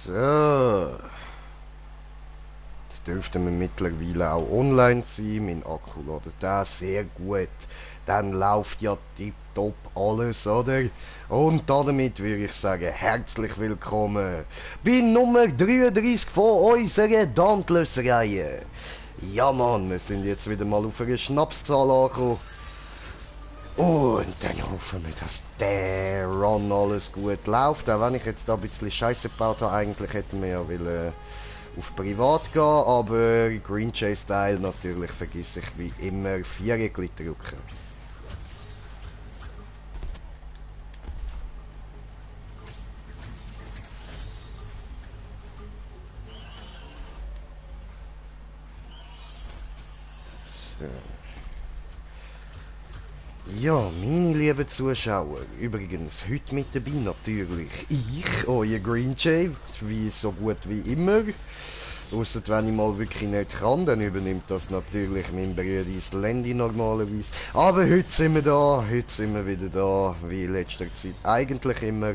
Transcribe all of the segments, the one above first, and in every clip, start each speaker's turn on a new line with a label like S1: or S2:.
S1: So. Jetzt dürften wir mittlerweile auch online sein. Mein Akku ladet da sehr gut. Dann läuft ja tipptopp alles, oder? Und damit würde ich sagen, herzlich willkommen bei Nummer 33 von unserer Dauntless-Reihe. Ja Mann, wir sind jetzt wieder mal auf eine Schnapszahl angekommen. Und dann hoffen wir, dass der Run alles gut läuft. Auch wenn ich jetzt da ein bisschen Scheiße gebaut habe, eigentlich hätten wir ja wollen auf Privat gehen, aber Green Jay Style natürlich vergesse ich wie immer Viereckli drücken. So. Ja, meine lieben Zuschauer, übrigens heute mit dabei natürlich ich, euer Green Jay, wie so gut wie immer. Ausser wenn ich mal wirklich nicht kann, dann übernimmt das natürlich mein Bruder Islendi normalerweise. Aber heute sind wir wieder da, wie in letzter Zeit eigentlich immer.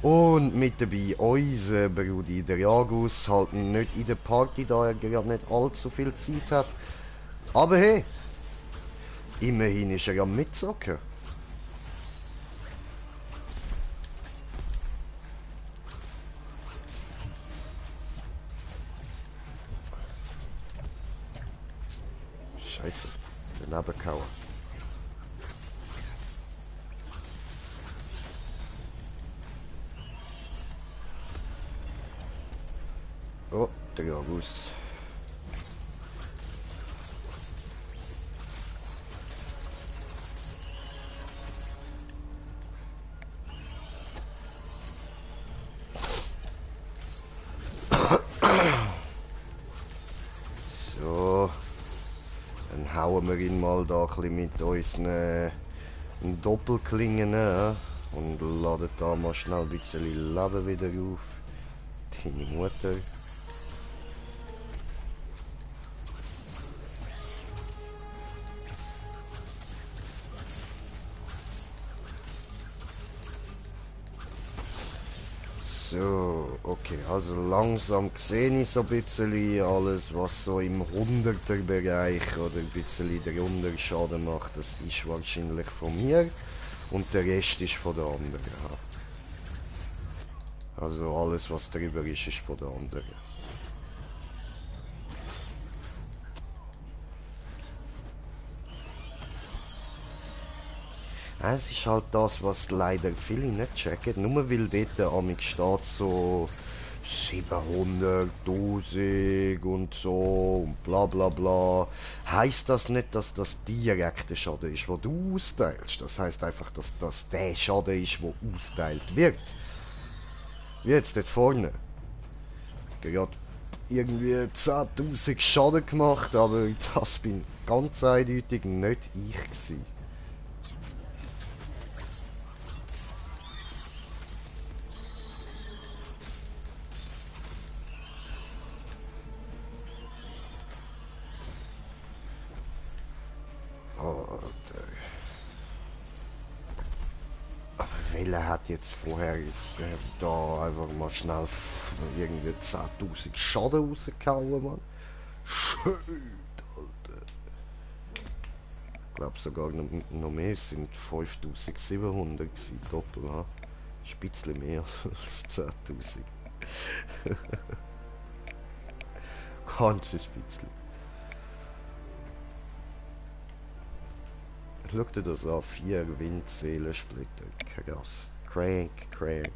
S1: Und mit dabei unser Bruder der Agus, halt nicht in der Party, da er gerade nicht allzu viel Zeit hat. Aber hey, immerhin ist er am Mitzocken. Scheiße, daneben gehauen. Oh, der Agus. So, dann hauen wir ihn mal da ein bisschen mit unseren Doppelklingen an und laden da mal schnell ein bisschen Leben wieder auf. Deine Mutter. So, okay, also langsam sehe ich so ein bisschen alles, was so im 100er-Bereich oder ein bisschen darunter Schaden macht, das ist wahrscheinlich von mir und der Rest ist von der anderen. Also alles, was darüber ist von der anderen. Es ist halt das, was leider viele nicht checken. Nur weil dort amig steht so 700.000 und so und bla bla bla, heißt das nicht, dass das direkte Schaden ist, wo du austeilst. Das heißt einfach, dass das der Schaden ist, wo austeilt wird. Wie jetzt dort vorne. Gerade irgendwie 10.000 Schaden gemacht, aber das bin ganz eindeutig nicht ich gewesen. Oh, aber Welle hat jetzt vorher da einfach mal schnell irgendwie 10.000 Schaden rausgehauen, Mann. Schön, Alter. Ich glaube sogar noch mehr, es sind 5.700 gewesen, doppelt, ha? Ein bisschen mehr als 10.000. Ganzes bisschen. Schau dir das an, 4 Windseelensplitter, krass. Crank, crank.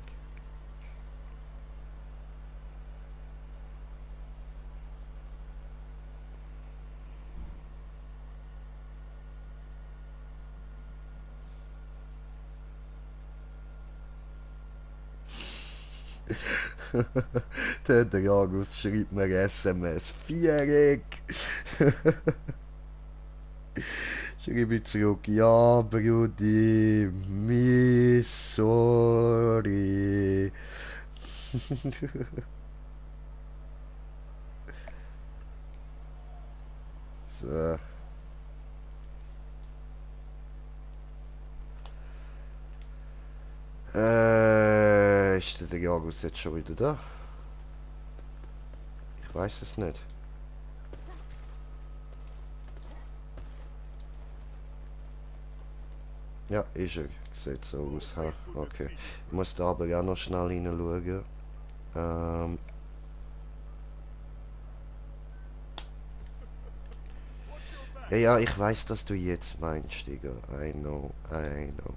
S1: Der Dragus schreibt mir SMS. Viereck! Schreibe ich zurück. Ja, Brudi, sorry. So. Ist der Dragus jetzt schon wieder da? weiß es nicht. Ja, ist er. Sieht so aus. Ha. Okay. Ich muss da aber auch noch schnell hineinschauen. Ähm. Ja, ja, ich weiß, dass du jetzt meinst, Digga. I know, I know.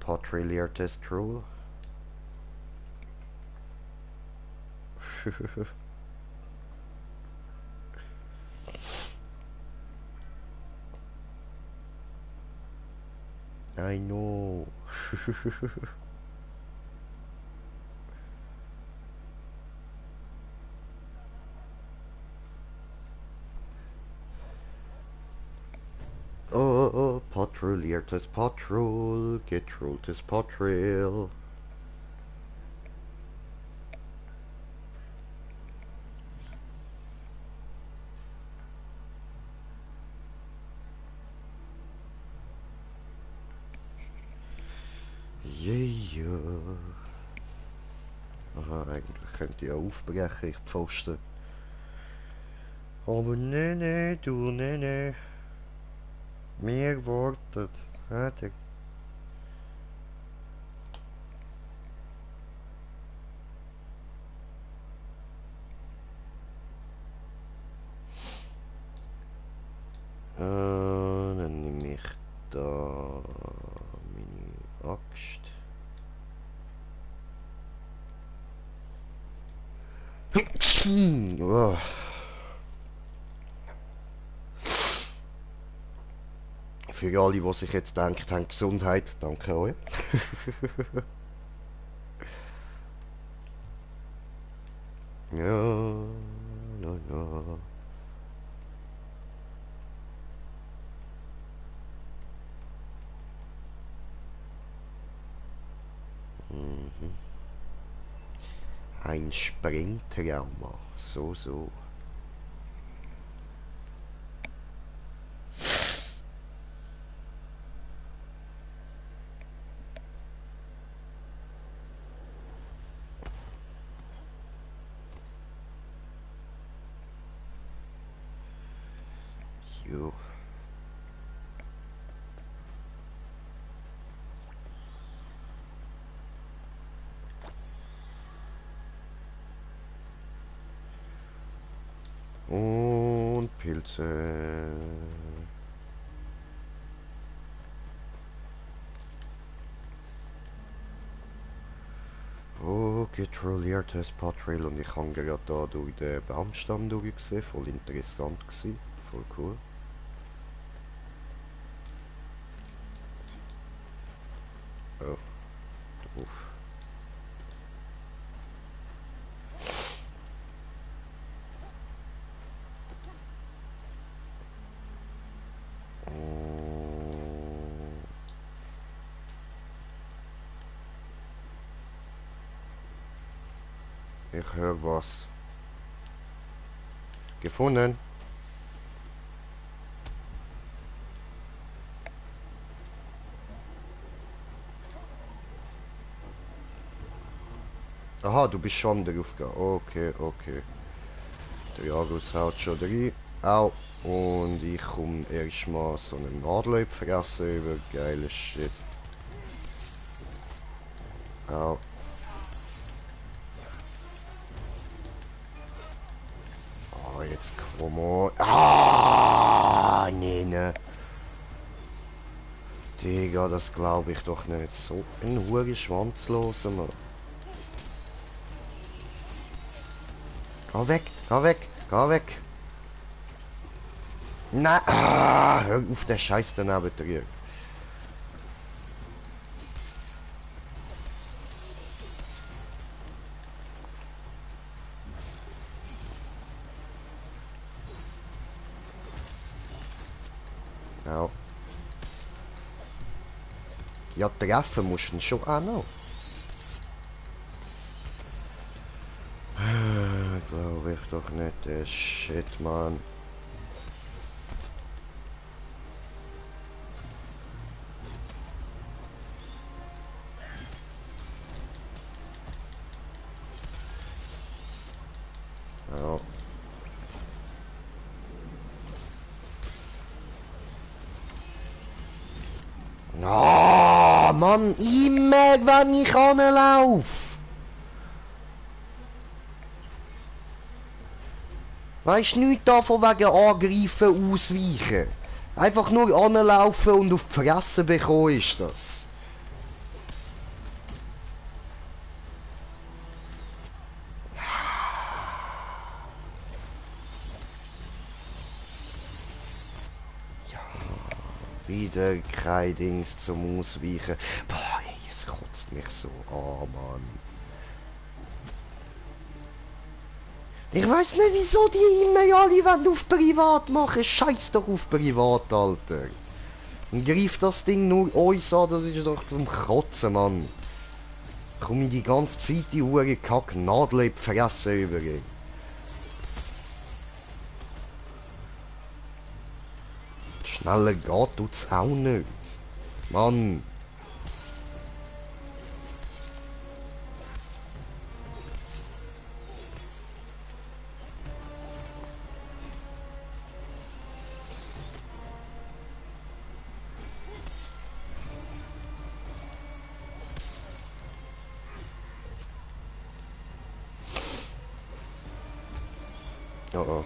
S1: Patrillier Test Rule. I know. Oh, patrouilliertes Patrouille, getrolltes Patrouille. Yeah. Aha, eigentlich könnte ich ja aufbrechen, ich Pfosten. Aber nee, nee, du, nee, nee. Mehr wartet. Ja, der dann nehme ich da meine Axt. Oh. Für alle, die sich jetzt denken, haben Gesundheit, danke euch. Ja, ja, ja. Mhm. Ein Sprengtrauma. So, so. Jo. Und Pilze. Oh, getrolliertes Patrouille und ich habe gerade da durch den Baumstamm durchgesehen. Voll interessant gewesen. Voll cool. Oh, drauf. Ich höre was. Gefunden. Aha, du bist schon drauf gegangen. Okay, okay. Der Jagus haut schon rein. Au. Und ich komme erstmal so einen Nadel fressen über. Geiles Shit. Au. Oh, jetzt komm on. Ah, nee, ne. Digga, das glaube ich doch nicht. So ein hure Schwanzloser, Mann. Geh weg, geh weg, geh weg. Nein, hör auf den Scheiß daneben drüber. Ja. Ja, treffen musst du ihn schon auch noch. Glaube ich doch nicht, der Shit, Mann. Ah, Mann, immer wenn ich anlaufe. Weisst du, nichts davon wegen Angreifen, Ausweichen. Einfach nur anlaufen und auf die Fresse bekommen ist das. Ja, wieder kein Dings zum Ausweichen. Boah, ey, es kotzt mich so an, Mann. Ich weiß nicht, wieso die immer alle auf Privat machen. Scheiß doch auf Privat, Alter. Und greift das Ding nur uns an, das ist doch zum Kotzen, Mann. Komm ich die ganze Zeit die Hure Kacknadel in die Fresse übergehen. Schneller geht tut's auch nicht. Mann. Oh oh.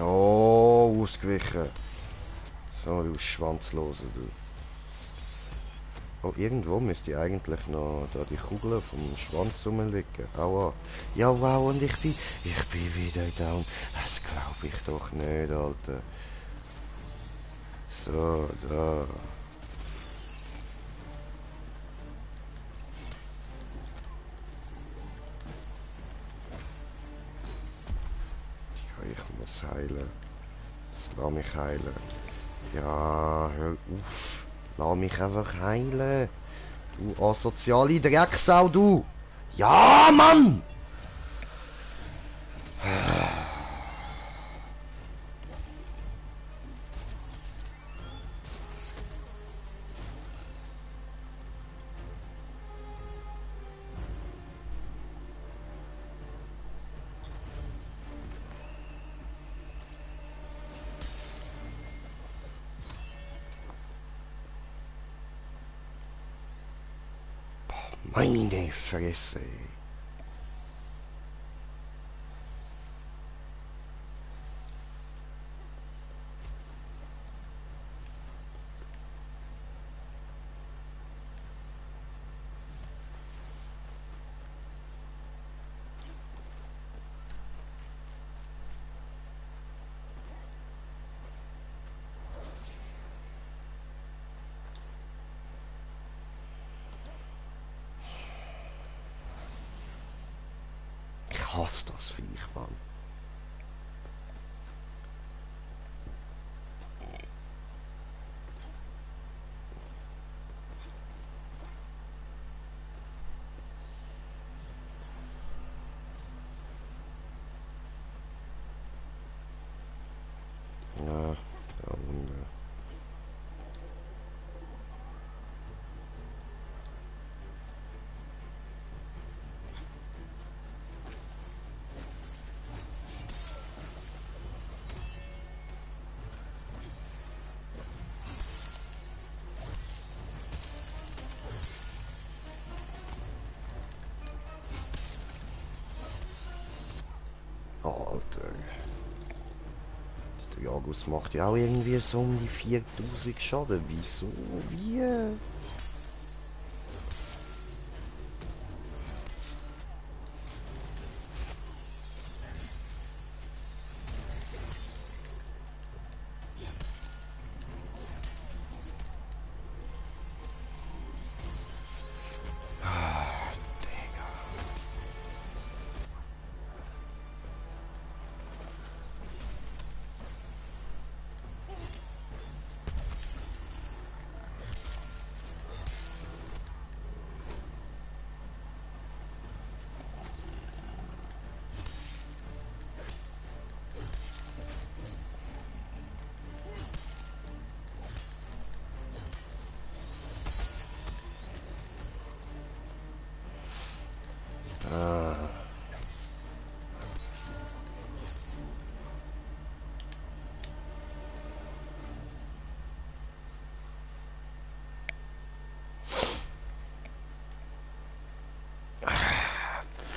S1: Oh, ausgewichen. So, du Schwanzlose, du. Oh, irgendwo müsste eigentlich noch da die Kugel vom Schwanz rumliegen. Aua. Ja, wow, und ich bin wieder down. Das glaube ich doch nicht, Alter. So, da. Ja, ich muss heilen. Lass mich heilen. Ja, hör auf. Lass mich einfach heilen. Du asoziale Drecksau, du. Ja, Mann! Meine Fresse. Ich hasse das Viech, Mann. Ja, da unten. Alter. Der Jagus macht ja auch irgendwie so um die 4000 Schaden. Wieso? Wie? Ah, Digga.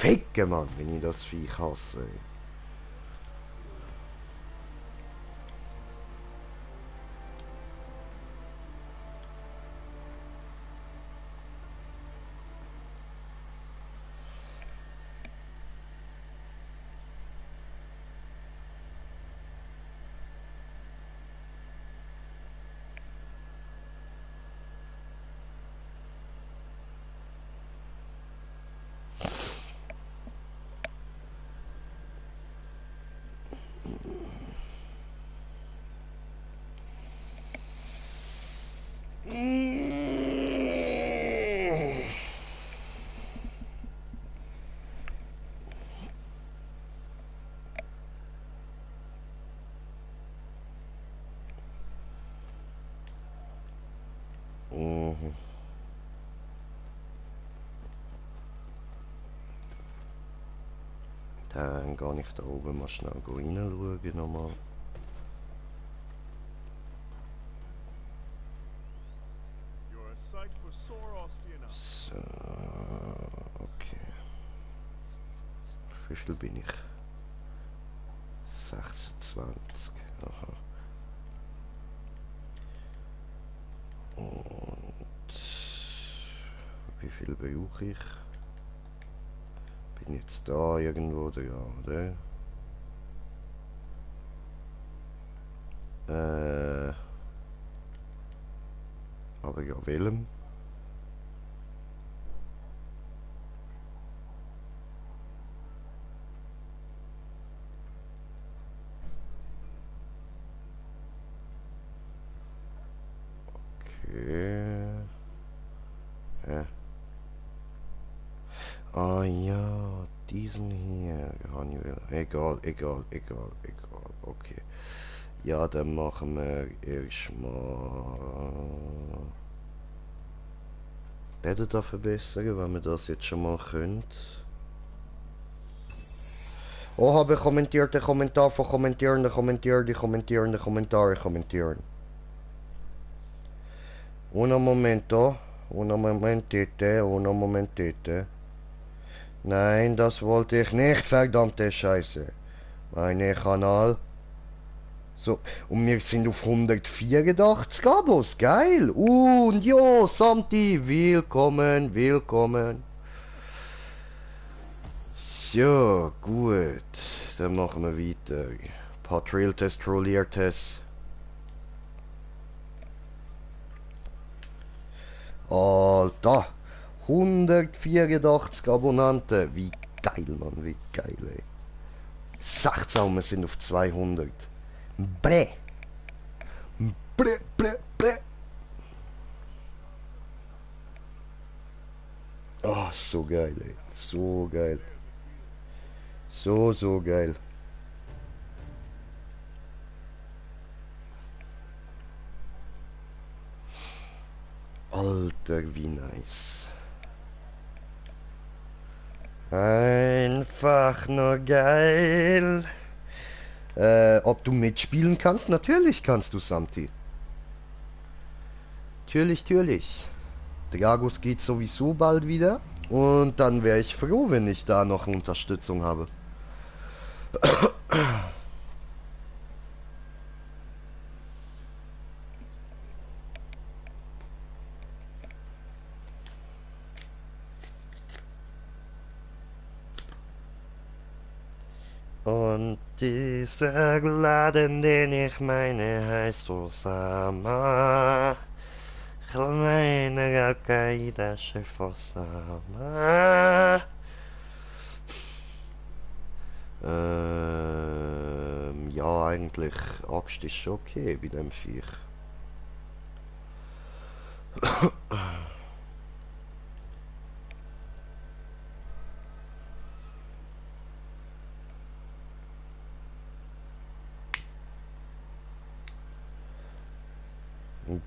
S1: ficken, Mann, wenn ich das Viech hasse. Mhm. Dann gehe ich da oben mal schnell reinschauen nochmal. So, okay. Wie viel bin ich? 26. Aha. Und wie viel brauche ich? Bin jetzt da irgendwo da, oder? Aber ja, welchem? Okay. Hä? Ah ja, diesen hier. Egal, egal, egal, egal. Okay. Ja, dann machen wir erstmal den da verbessern, wenn wir das jetzt schon mal können. Oh, habe kommentiert, der Kommentar von Kommentierende, Kommentierende, Kommentierende, Kommentare kommentieren. Un momento, un momentete, un momentete. Nein, das wollte ich nicht, verdammte Scheiße. Meine Kanal. So, und wir sind auf 184 Abos, geil. Und jo, Samti, willkommen, willkommen. So, gut. Dann machen wir weiter. Patriltes, Trolliertes. Alter, 184 Abonnenten. Wie geil, Mann, wie geil, ey. 16, wir sind auf 200. Bre. Bre, bre, bre. Oh, so geil, ey. So geil. So, so geil. Alter, wie nice. Einfach nur geil. Ob du mitspielen kannst? Natürlich kannst du, Samti. Natürlich, natürlich. Dragos geht sowieso bald wieder. Und dann wäre ich froh, wenn ich da noch Unterstützung habe. Und dieser Laden, den ich meine, heißt Osama. Kleine Al-Qaida-Chef Osama. Ja, eigentlich Axt ist schon okay bei dem Viech.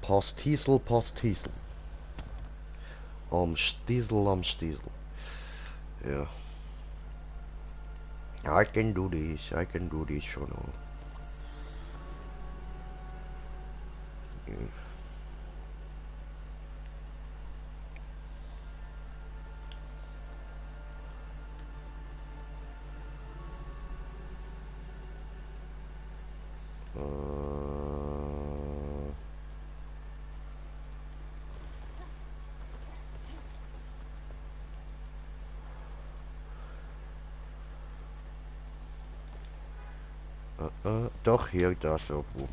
S1: Pastisel, Pastisel. Am Stiesel, am Stiesel. Ja. I can do this, I can do this schon. Ja. Doch, hier, da ist irgendwo.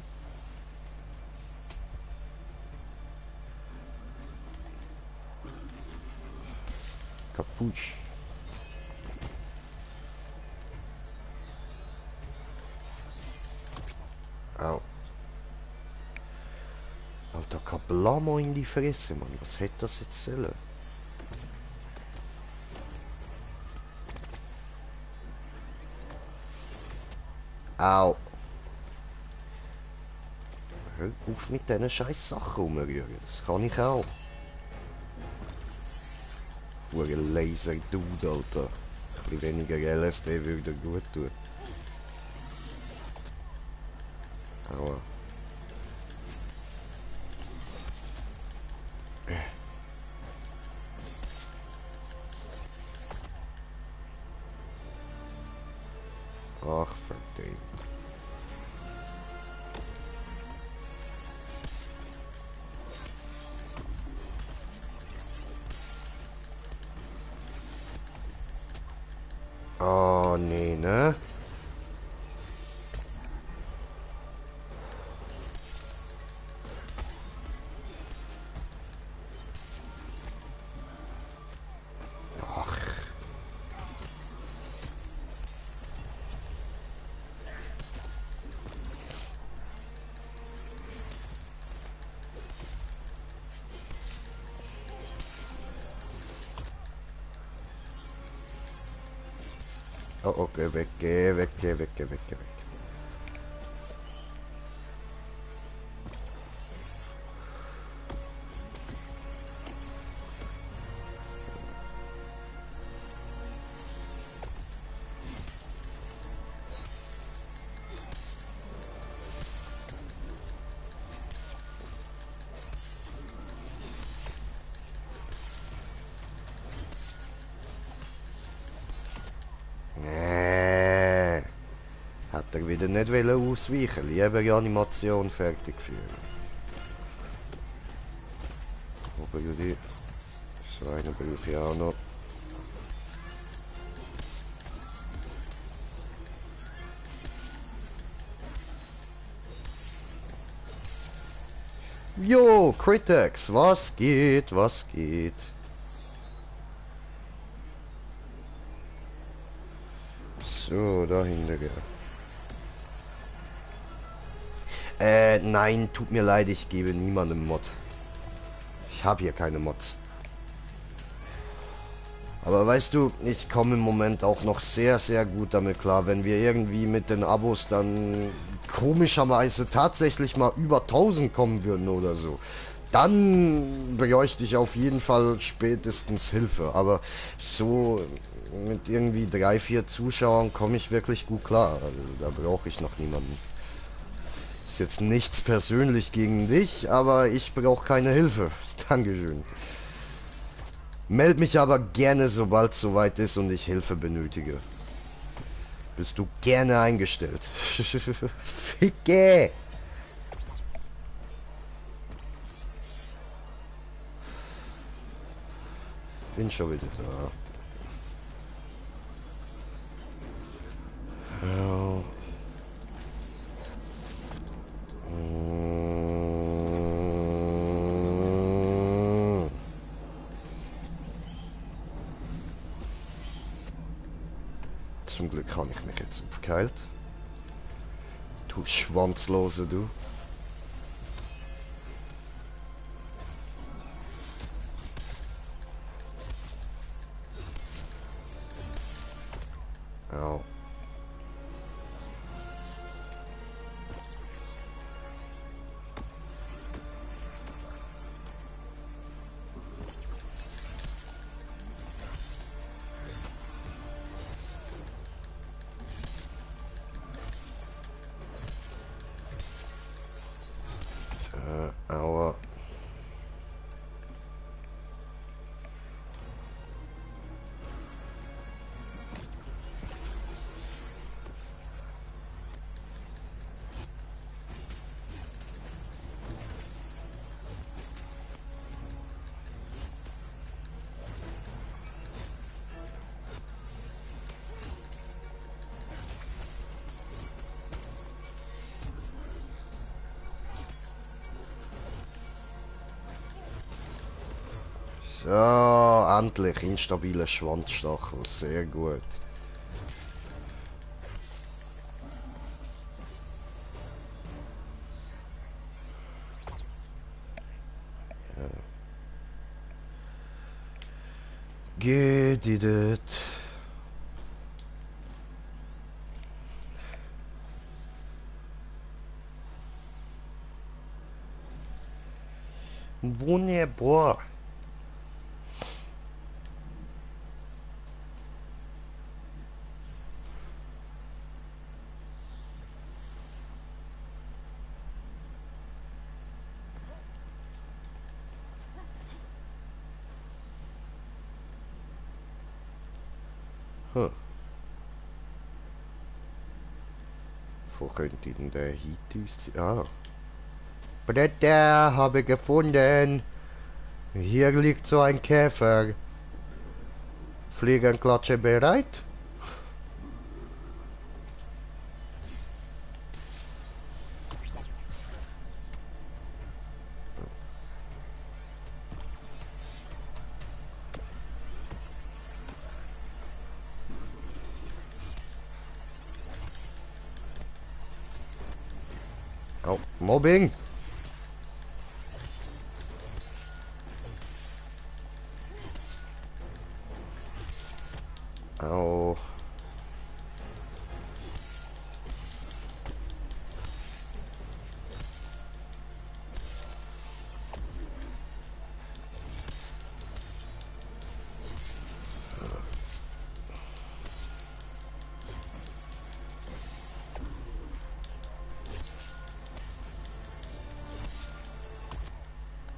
S1: Kaputt. Au. Alter, Kablamo in die Fresse, Mann. Was hätte das jetzt sollen? Au. Hör auf mit diesen scheiß Sachen rumrühren. Das kann ich auch. Hure Laser-Dude, Alter. Ein bisschen weniger LSD würde gut tun. Aua. Ach, verdammt. Oh, nee, ne? Ach. Oh, okay, weg, geh, weg, geh, weg, geh, weg, geh, weg. Nee. Hat er wieder nicht ausweichen. Lieber Animation fertig führen. Aber Judy. So einen brauche ich auch noch. Jo, Critex, was geht, was geht? So, dahinter, ja. Nein, tut mir leid, ich gebe niemandem Mod. Ich habe hier keine Mods. Aber weißt du, ich komme im Moment auch noch sehr, sehr gut damit klar, wenn wir irgendwie mit den Abos dann komischerweise tatsächlich mal über 1000 kommen würden oder so. Dann bräuchte ich auf jeden Fall spätestens Hilfe. Aber so mit irgendwie 3, 4 Zuschauern komme ich wirklich gut klar. Also da brauche ich noch niemanden. Ist jetzt nichts persönlich gegen dich, aber ich brauche keine Hilfe. Dankeschön. Meld mich aber gerne, sobald es soweit ist und ich Hilfe benötige. Bist du gerne eingestellt. Ficke! Bin schon wieder da. Ja. Zum Glück habe ich mich jetzt aufgeheilt. Du Schwanzlose, du. Ja. So, endlich instabiler Schwanzstachel. Sehr gut. Geht it. Wunderbar. Hm. Wo könnte denn der Hitus sein? Ah. Bretter habe gefunden. Hier liegt so ein Käfer. Fliegenklatsche bereit? Oh, Mobbing. Au.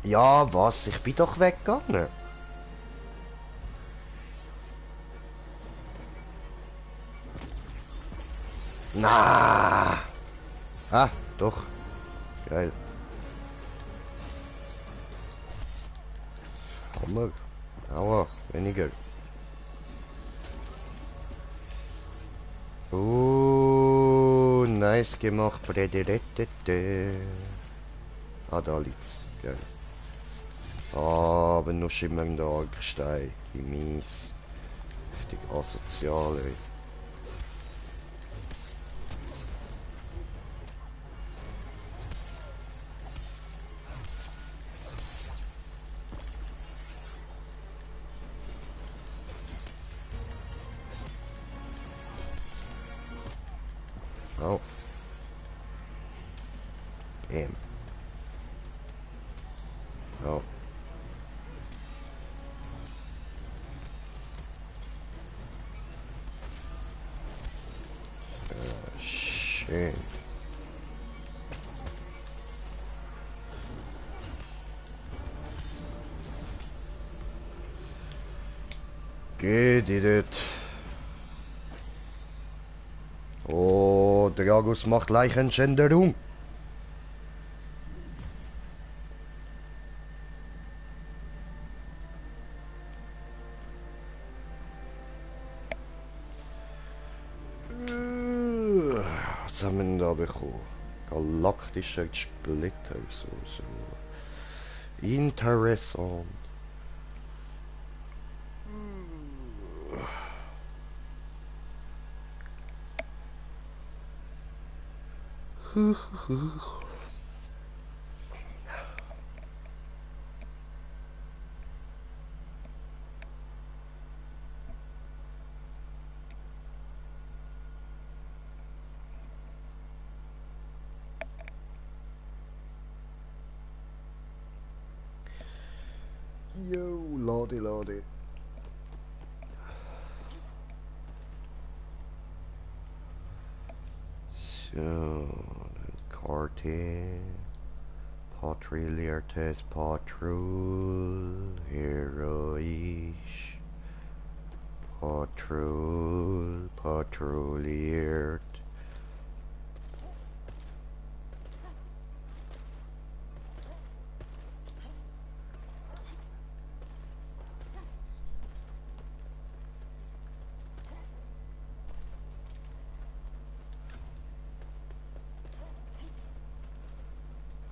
S1: Ja, was? Ich bin doch weggegangen. Na. Ah, doch. Geil. Hammer. Aua, weniger. Nice gemacht. Ah, da liegt's. Geil. Ah, aber nur schimmernder Alkstein. Wie mies. Richtig asozial, ey. Oh. Damn. Oh. Schön. Geht it. Oh, Dragus macht Leichenschänderung. Was haben wir denn da bekommen? Galaktischer Splitter, so. Interessant. Yo, lade. So, Karte. Patrouilliertes Patrouille. Heroisch. Patrouilliert.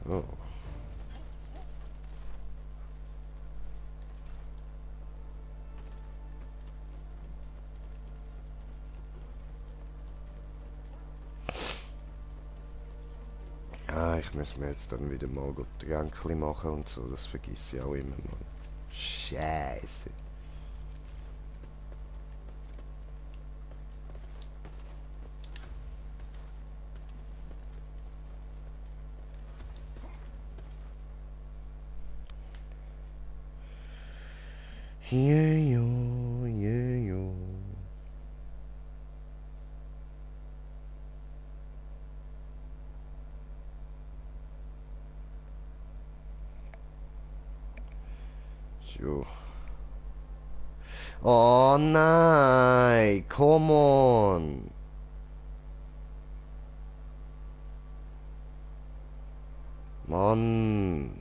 S1: Oh. ich muss mir jetzt dann wieder mal gut Tränkli machen und so, das vergesse ich auch immer, Mann. Scheiße. Yeah, yeah. So. Oh nein, come on. Mann.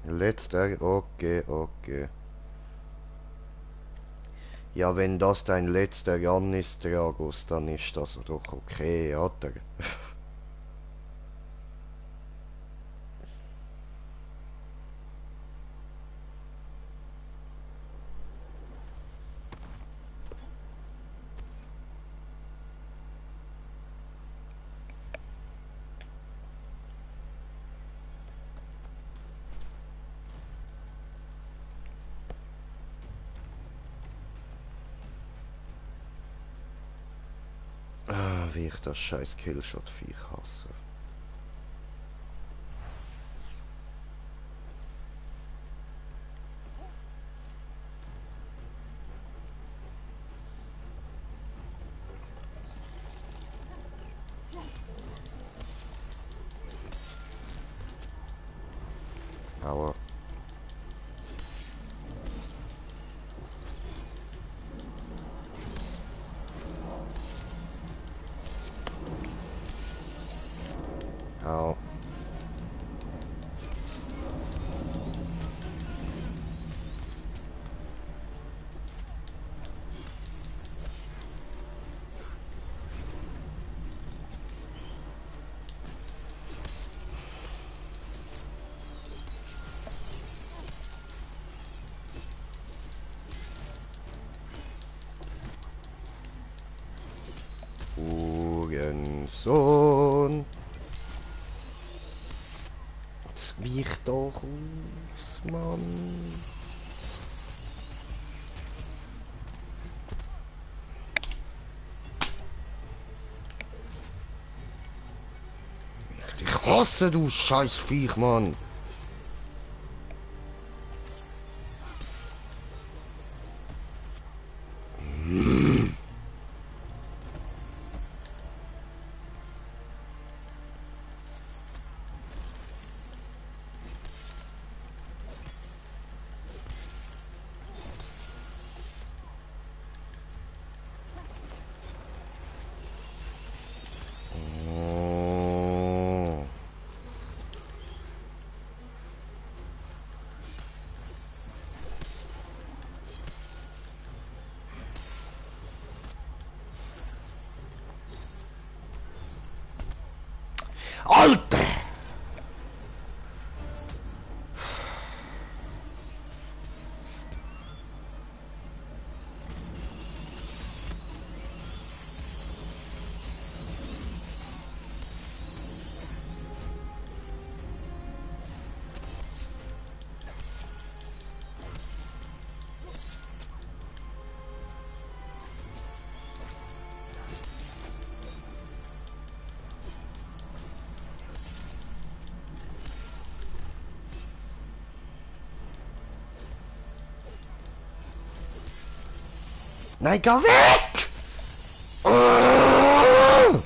S1: Letzter, okay, okay. Ja, wenn das dein letzter Run ist, Dragos, dann ist das doch okay, oder? Ah, wie ich das scheiß Killshot-Viech hasse. Aua. Au. Hurensohn. Jetzt weich doch aus, Mann. Ich hasse du scheiß Viech, Mann. Oh. Alter! Nein, geh weg! Oh!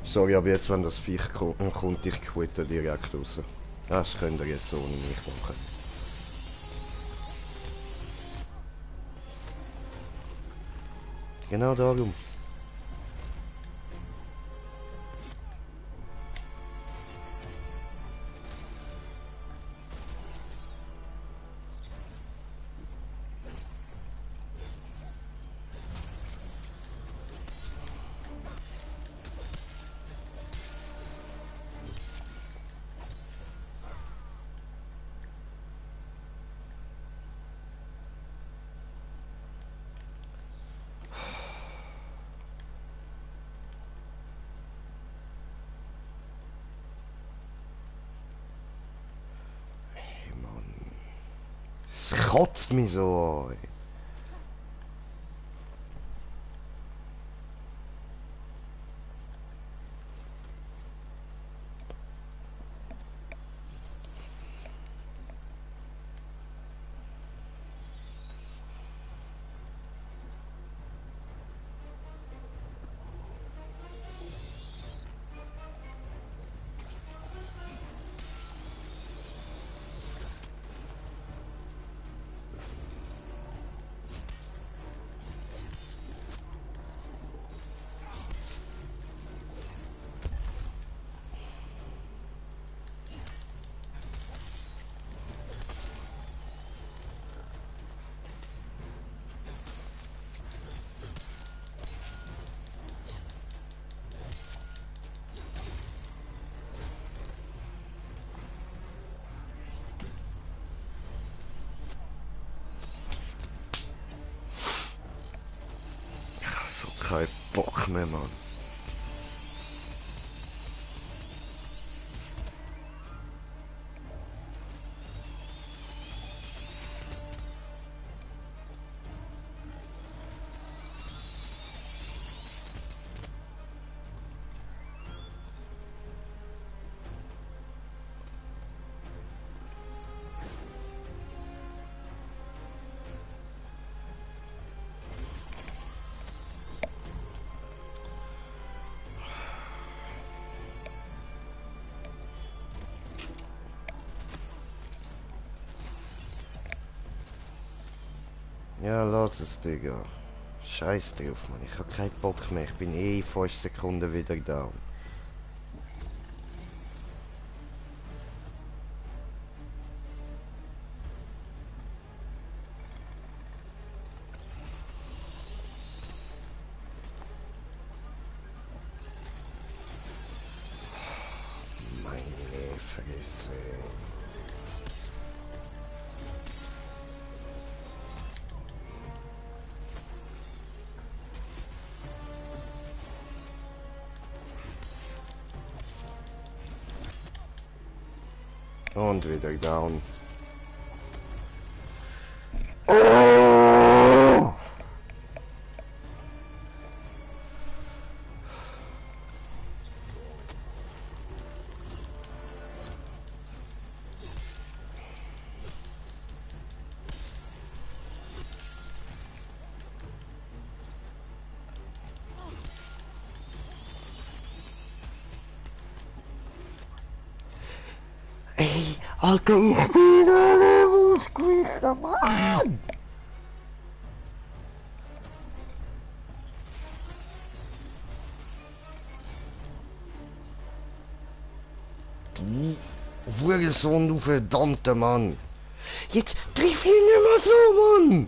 S1: Sorry, aber jetzt, wenn das Viech kommt, ich quitte direkt raus. Das könnt ihr jetzt ohne mich machen. Genau darum. Hey Mann. Es kotzt mich so an. So kein Bock mehr, Mann. Ja, lass es, Digga. Scheiß drauf, Mann. Ich hab keinen Bock mehr. Ich bin eh in 5 Sekunden wieder da. Meine Fresse. Und wieder down. Oh! Ey, Alter, ich bin alle ausgewichen, Mann! Du Hurensohn, du verdammter Mann! Jetzt triff ihn nicht mehr so, Mann!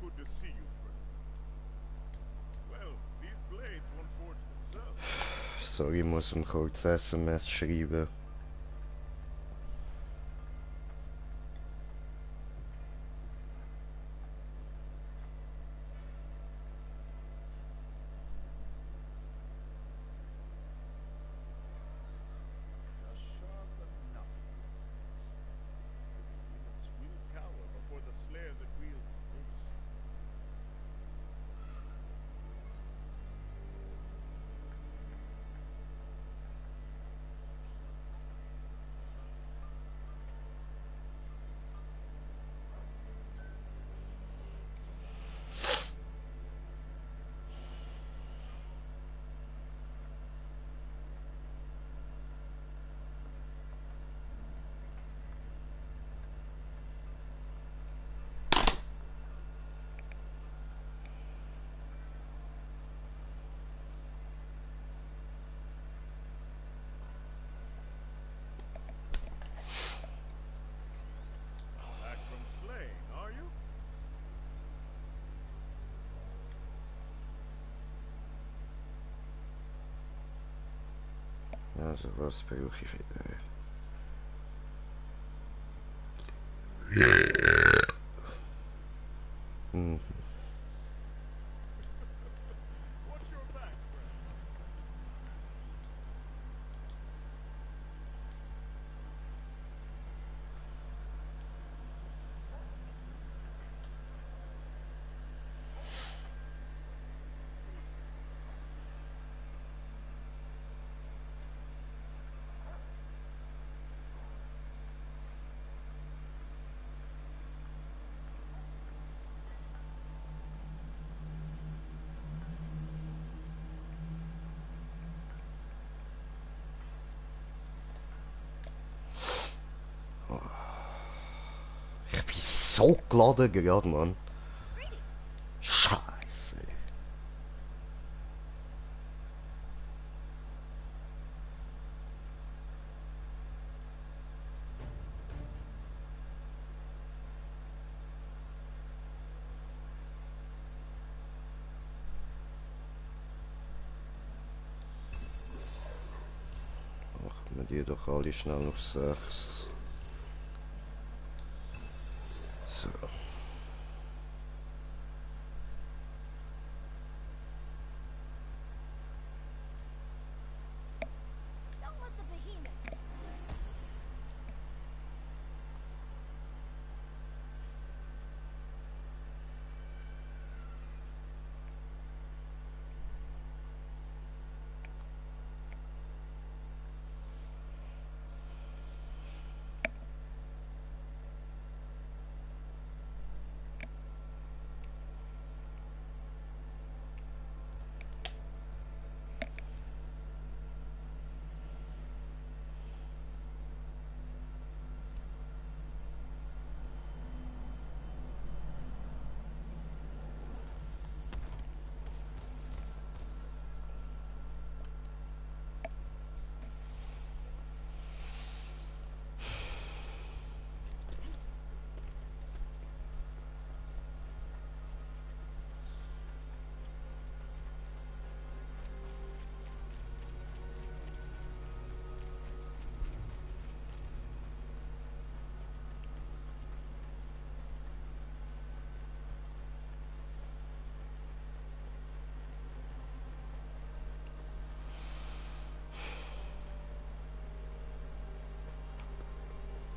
S2: Good to see you, friend. Well, these blades won't forge themselves.
S1: Sorry, ich muss ihm kurz SMS schreiben.
S2: Just sharp enough for these things. The units will cower before the slayer that wields this. Back from slaying, are you?
S1: Also, was brauche ich wieder? Mhm.
S2: Watch your back, friend.
S1: Ich bin so geladen gerade, Mann.
S3: Greetings.
S1: Scheiße. Machen wir die doch alle schnell auf 6. So.
S3: Don't let the behemoths.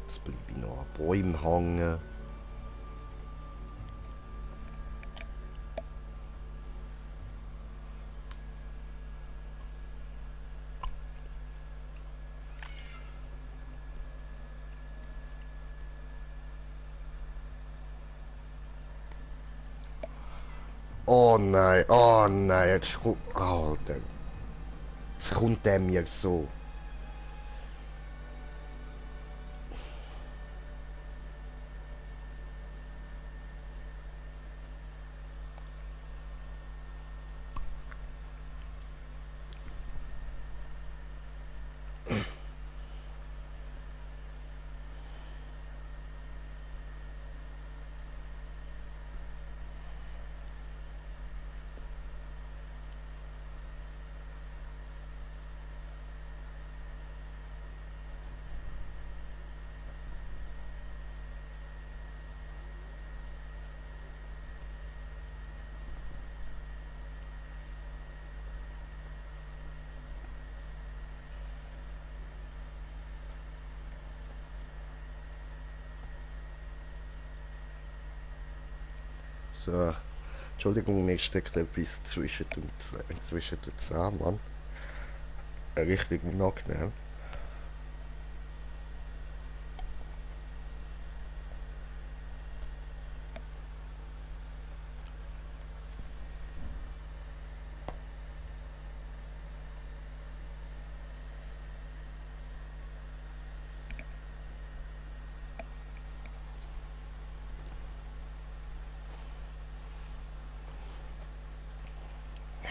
S1: Jetzt bleibe ich noch an Bäumen hängen. Oh nein, jetzt kommt... Alter. Jetzt kommt der mir so. So. Entschuldigung, mir steckt etwas zwischen den Zähnen, Mann. Richtig unangenehm.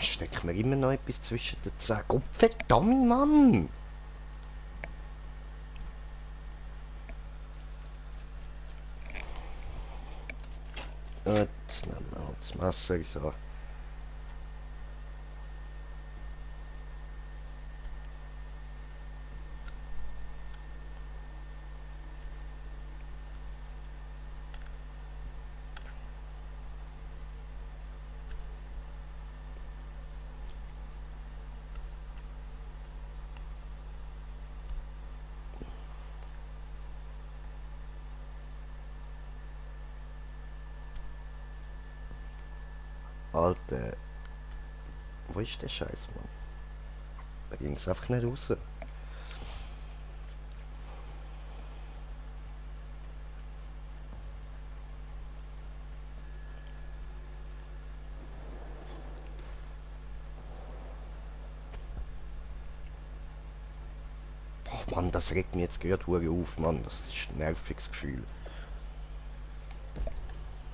S1: Steckt mir immer noch etwas zwischen den Zähnen. Gott verdammt, Mann! Gut, nehmen wir halt das Messer so. Alter, wo ist der Scheiß, Mann? Bringt's einfach nicht raus. Boah, Mann, das regt mich jetzt gerade hure auf, Mann. Das ist ein nerviges Gefühl.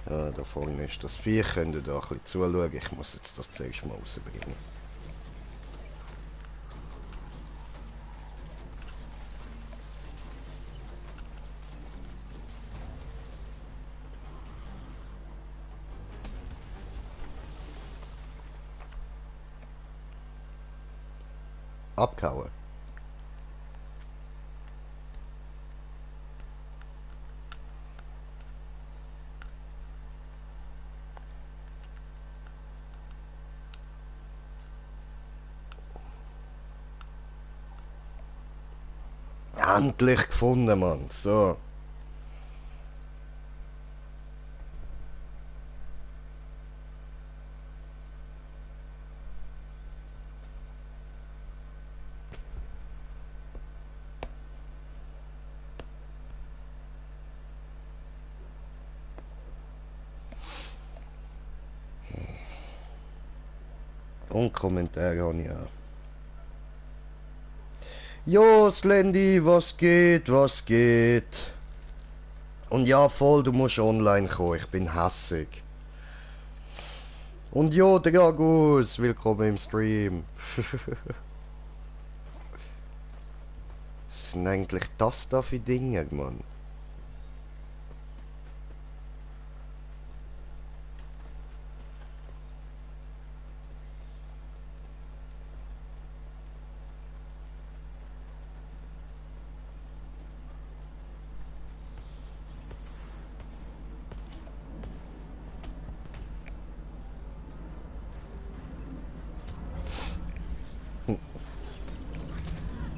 S1: Ja, da vorne ist das Viech. Könnt ihr da ein bisschen zuschauen? Ich muss jetzt das zuerst mal rausbringen. Abgehauen. Endlich gefunden, Mann. So. Und Kommentare habe ich auch. Jo, Slendy, was geht, was geht? Und ja, voll, du musst online kommen, ich bin hässig. Und jo, Dragus, willkommen im Stream. Was sind eigentlich das da für Dinge, Mann?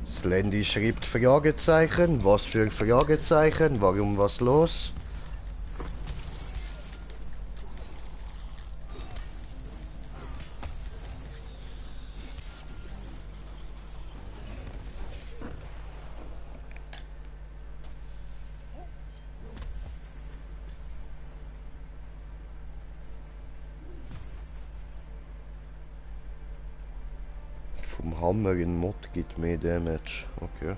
S1: Slendy schreibt Fragezeichen. Was für Fragezeichen? Warum was los? Vom Hammer in Mod gibt mehr Damage. Okay.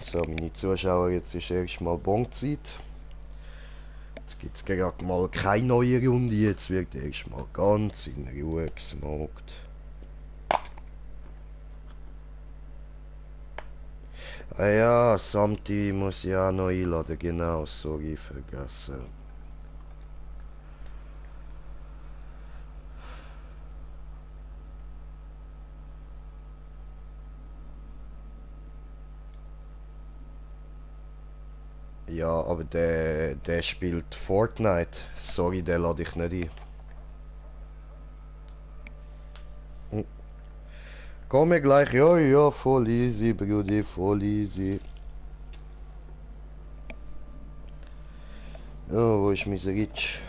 S1: So, meine Zuschauer, jetzt ist erstmal Bonzeit. Jetzt gibt es gerade mal keine neue Runde, jetzt wird erstmal ganz in Ruhe gesmoked. Ah ja, Samti muss ich auch noch einladen, genau, sorry, vergessen. Ja, aber der spielt Fortnite. Sorry, der lade ich nicht ein. Hm. Komm mir gleich, ja, ja, voll easy, Brudi, voll easy. Ja, wo ist mein Ritsch?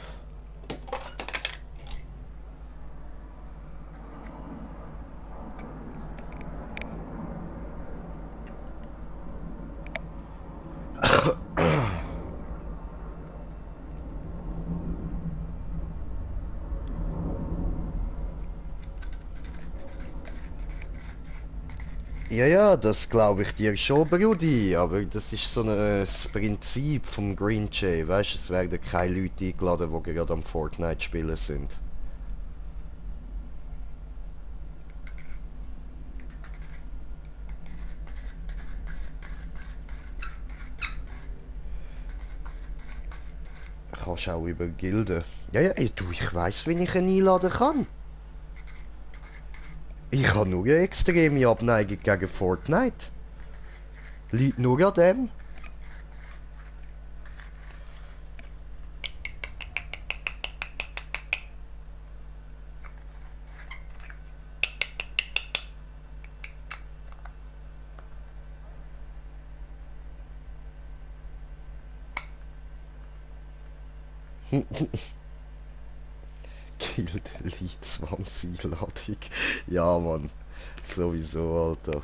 S1: Ja, ja, das glaube ich dir schon, Brudi, aber das ist so das Prinzip vom Green Jay, weißt du, es werden keine Leute eingeladen, die gerade am Fortnite spielen sind. Kannst auch über Gilden. Ja, ja, du, ich weiß, wie ich ihn einladen kann. Ich habe nur eine extreme Abneigung gegen Fortnite. Liegt nur an dem. Gildenlied-Zwangseinladung. Ja, Mann. Sowieso, Alter.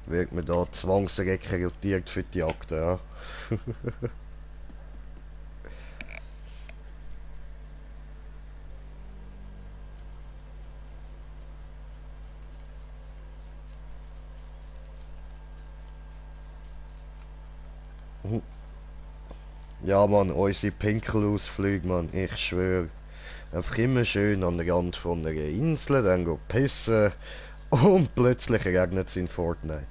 S1: Wird man da zwangsrekrutiert für die Jagd, ja? Ja, Mann, unsere Pinkelausflüge, Mann, ich schwöre. Einfach immer schön an der Rand von einer Insel, dann go pissen und plötzlich regnet es in Fortnite.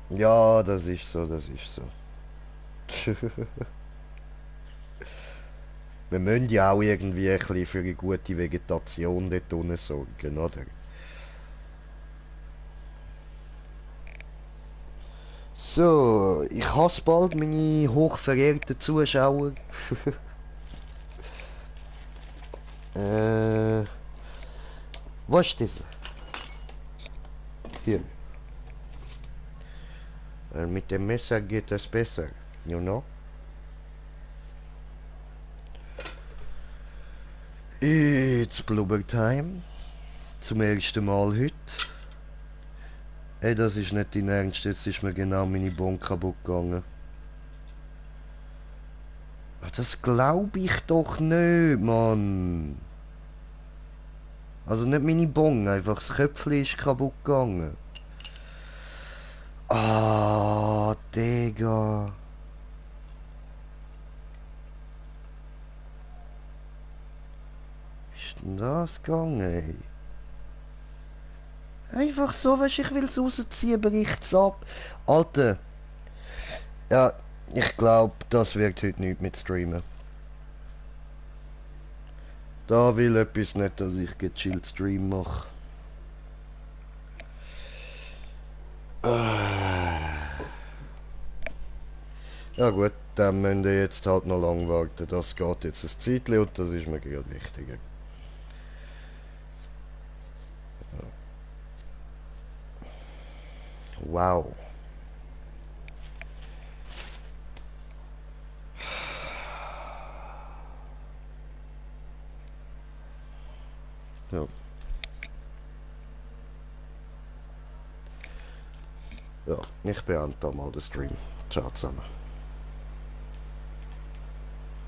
S1: Ja, das ist so, das ist so. Wir müssen ja auch irgendwie ein bisschen für eine gute Vegetation dort unten sorgen, oder? So, ich hasse bald meine hochverehrten Zuschauer. Wo ist das? Hier. Mit dem Messer geht das besser, you know? It's Blubber Time. Zum ersten Mal heute. Ey, das ist nicht dein Ernst, jetzt ist mir genau meine Bon kaputt gegangen. Ach, das glaube ich doch nicht, Mann. Also nicht meine Bon, einfach das Köpfchen ist kaputt gegangen. Ah, Digga. Wie ist denn das gegangen, ey? Einfach so, weißt, ich will es rausziehen, bericht's ab. Alter, ja, ich glaube, das wird heute nicht mit Streamen. Da will etwas nicht, dass ich gechillt Stream mache. Ja gut, dann müsst ihr jetzt halt noch lang warten. Das geht jetzt ein Zeitchen und das ist mir gerade wichtiger. Wow. Ja. Ja, ich beende da mal den Stream. Ciao zusammen.